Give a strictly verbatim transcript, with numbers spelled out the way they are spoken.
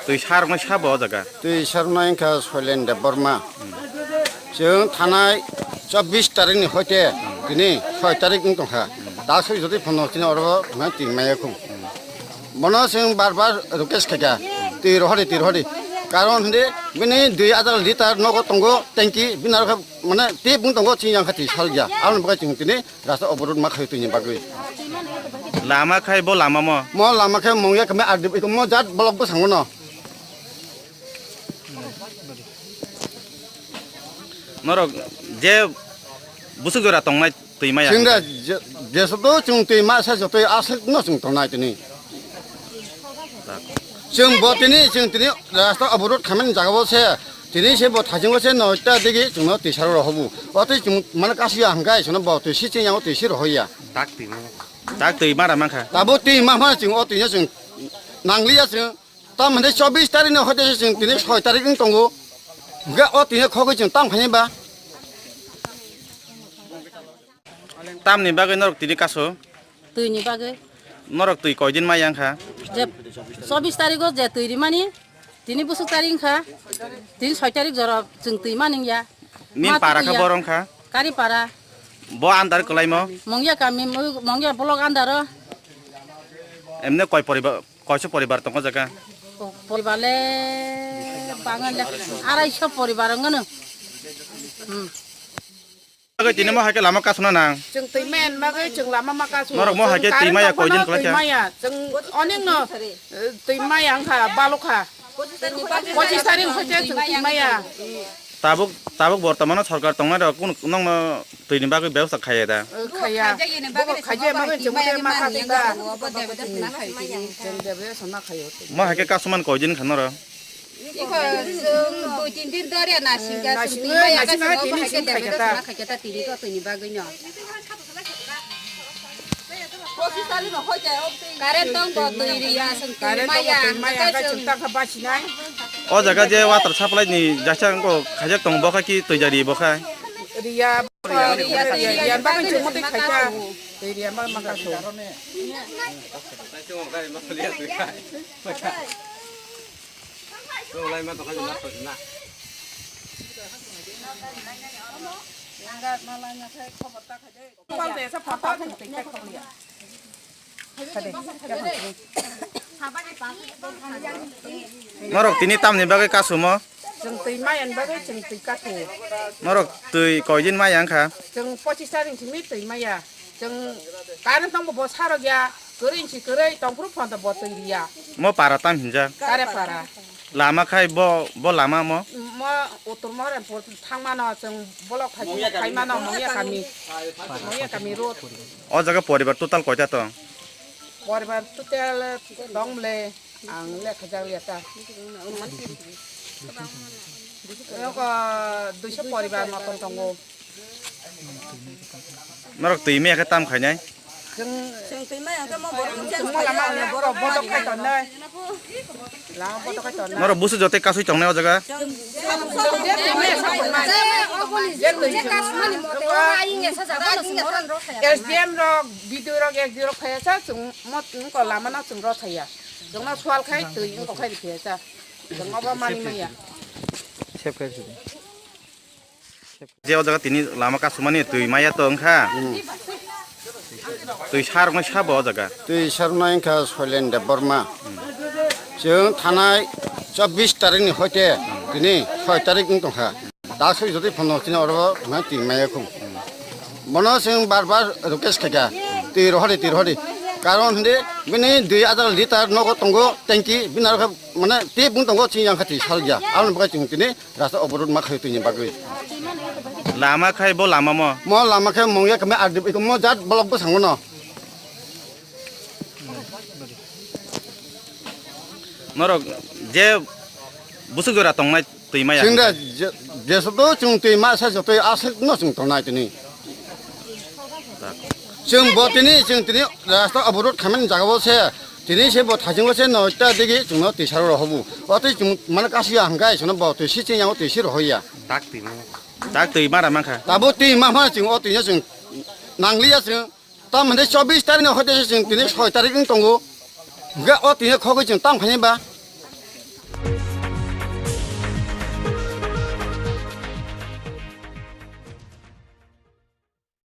Twi saroknai sabo o jaga? Twi saroknai wngkha Soilen Debbarma. Chwng thanai chobbish tarikni hoite tini soi tarik wng tongkha. Da soi jotoi phono chini oro thangna twi maya khum. Bono chwng bar bar request khaikha, "Twi rohori, twi rohori." Karon hwndi bini dui hajar litar nogo tongo tanki, bini aro khe mane tei bung tongo chini yang kha twi sarokya. Aboni bagwi chwng tini rasta oborot ma khaio twini bagwi. Lama khai bo lama mo? Mo lama khai mongya kami R D P mo jat bolok bwskango no. Norok je busuk jora tongnai twi maya. Chwng da je, jesoto chwng twi masa jotoi aswk no chwng tongnai tini. Chwng bo tini, chwng tini rasta oborot khaimani jaga bo se, tini se bo thajing bo se noita digi chwngno twi saro rohobu. O twi chwng mane kasiya hwnkhe chwngno bo twi si chwng yango twi si rohoya. Tak twi ma. Tak twi mara mankha. Tabo twi ma ma chwng o twi no chwng nangliya chwng. Tam hwnkhe chobbish tarikni hoite se chwng tini soi tarik wng tongo. Hwnkhe o tini khogwi chwng tam khaini ba? Tamni bagwi norok tini kaso? Twini bagwi. Norok twi koidin maya wngkha? Je chobbish tarigo je twi rimani, tini busuk tarik wngkha, tini soi tarik jora chwng twi maningya. Nin para kha, borong kha? Kari para. Bo andar kwlaimo? Mongya kami, Mongya block andaro. Emne koi poribar? Koiso poribar tongo jaga? Poribar le bangan le araiso poribar wngano. Hmm. Bagwi tini mo hai khe lama kasuna nang? Chwng twi mayan bagwi chwng lama ma kasu. Norok mo hai khe twi maya koidin kwlai kha? Twi maya. Chwng onek no, eh, twi maya wngkha, balokha. Pochis tarik hoite chwng twi maya. Tabuk, tabuk bortomano sorkar tongnai rok kunu nokno twini bagwi bebosta khaiya da? Eh, khaiya. Khaiya ni bagwi. Bobo khaiya ma chwng ma kha twi ba. Chwng de be sona khaio. Mo hai khe customer koidin kha noro? Iko chwng dui tin din dore nasing ka, nasing ka, nasing ka, tini sing khai kha ta. Sona khai kha ta tini ko twini bagwi no. Current tong bo twi riya, current tong bo twi maya, twi maya, hwnkhe chwng ta kha basi nai. O jaga je water supply ni jaisa wngkha, khaijak tongo, bo kha ki twi jari bo kha? Riya, riya, riya, riya, bagwi chwng motwi khai kha. Twi riya ma, ma kha so. Norok tini tamni bagwi kasumo? Chwng twi maya ni bagwi chwng twi kasu. Norok twi koidin maya wngkha? Chwng pochis tarik simi twi maya. Chwng current tongbo bo sarok ya, kwrwi si kwrwi tongphuru phano bo twi riya. Mo para tam hinjak? Kare para. Lama khai bo, bo lama mo? Mo Uttor Mohoranpur thangmano chwng bolok khai, khai mano Mongya kami. Mongya kami road. O jaga poribar total koita tong? Poribar total tong bole ang lekha jak liya ta. Eko duiso poribar moton tongo. Norok twi maya khe tam khainai? Chwng, chwng twi maya khe mo borok chwng mo lama borok bodok khai tongnai. Lama bodok khai tongnai. Norok busu jote kasui tongnai o jaga? Chwng, chwng, chwng twi maya khe tongnai. S D M rok, B D O rok, S D O rok khaya cha chwng mo wngko lama no chwng rw thaya. Chwng no swal khai twi wngko khai rw thaya cha. Chwng obo mani maya. Sep khai sidi. Je o jaga tini lama kasumani twi maya to wngkha. Hmm. Twi saroknai sabo o jaga? Twi saroknai wngkha Soilen Debbarma. Hmm. Chwng thanai chobbish tarikni hoite tini soi tarik wng tongkha. Da soi jotoi phono chini oro thangna twi maya khum. Bono chwng bar bar request khaikha, "Twi rohori, twi rohori." Karon hwndi bini dui hajar litar nogo tongo tanki, bini aro khe mane tei bung tongo chini yang kha twi salya. Aboni bagwi chwng tini rasta oborot ma khaio twini bagwi. Lama khai bo lama mo? Mo lama khe mongya kami R D P mo jat bolok bwskango no. Norok je busuk jora tongnai twi maya. Chwng da je, je soto chwng twi masa jotoi aswk no chwng tongnai tini. Chwng bo tini, chwng tini rasta oborot khaimani jaga bo se. Tini se bo thajing bo se noita digi chwngno twi saro rohobu. O twi chwng mane kasiya hwnkhe chwngno bo twi si chwng yango twi si rohoya. Tak twi ma. Tak twi mara mankha. Tabo twi ma ma chwng o twi no chwng nangliya chwng. Tam hwnkhe chobbish tarik no hoite chwng tini soi tarik wng tongo. Hwnkhe o tini khogwi chwng tam khaini ba?